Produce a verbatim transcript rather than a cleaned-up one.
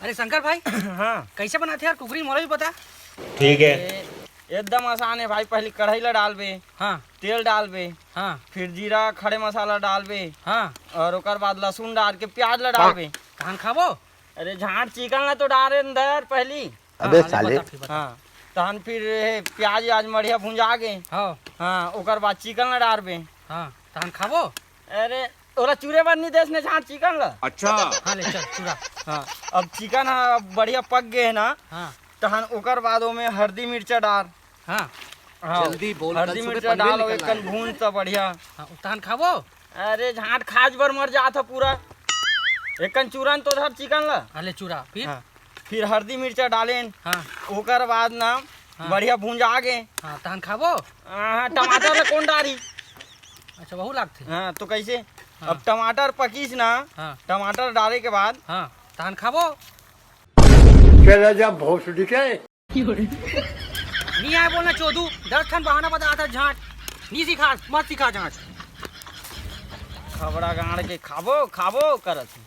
अरे शंकर भाई, हाँ। कैसे बनाथे यार कुकरी, मोला भी बता। ठीक है। ए, एकदम आसान है भाई। पहली कढ़ाई ला डालबे, हाँ। तेल डालबे, हाँ। फिर जीरा, खड़े मसाला डालबे, हाँ। और ओकर बाद लहसुन डाल के प्याज ला डालबे। तहन खाबो? अरे झांट चिकन ला तो डाले अंदर पहली। अबे हाँ, ले साले। बता फिर बता। हाँ, तहन फिर ये प्याज व्याज बढ़िया भुंजा गे। हाँ। हाँ, ओकर बाद चिकन ला डालबे। हाँ, तहन खाबो? अरे, ओला चूरे बर नहीं देस ने झांट चिकन ला। अच्छा। हाँ, ले चल, चूरा। हाँ, अब चिकन ह बढ़िया पक गे हे ना, हाँ। तहन ओकर बाद ओमे हरदी मिर्चा डाल। हाँ। हाँ, जल्दी बोल, हरदी कल सुबह मिर्चा पनवेल डाल, निकलना ओमे है। कन भून त बढ़िया। हाँ, तहन खाबो? अरे, झांट खाज बर मर जात ह पूरा। एकन चूरन तो धर चिकन ला। हाँ, ले चूरा, फिर? हाँ, फिर हरदी मिर्चा डालेन। हाँ। ओकर बाद ना हाँ। बढ़िया भुंजा गे। हाँ, तहन खाबो? हाँ, टमाटर ला कौन डारी? अच्छा, वहू लागथे। हाँ, तो कैसे? हाँ। अब टमाटर पकीस ना, हाँ। टमाटर डाले के बाद हाँ, तहन खाबो? चला जा भोसड़ी के। नहीं आए बोलना चोदू, दस ठन बहाना बता था झांट। नहीं सिखा, मत सिखा झांट। खबड़ा गाड़ के खाबो, खाबो करत हे।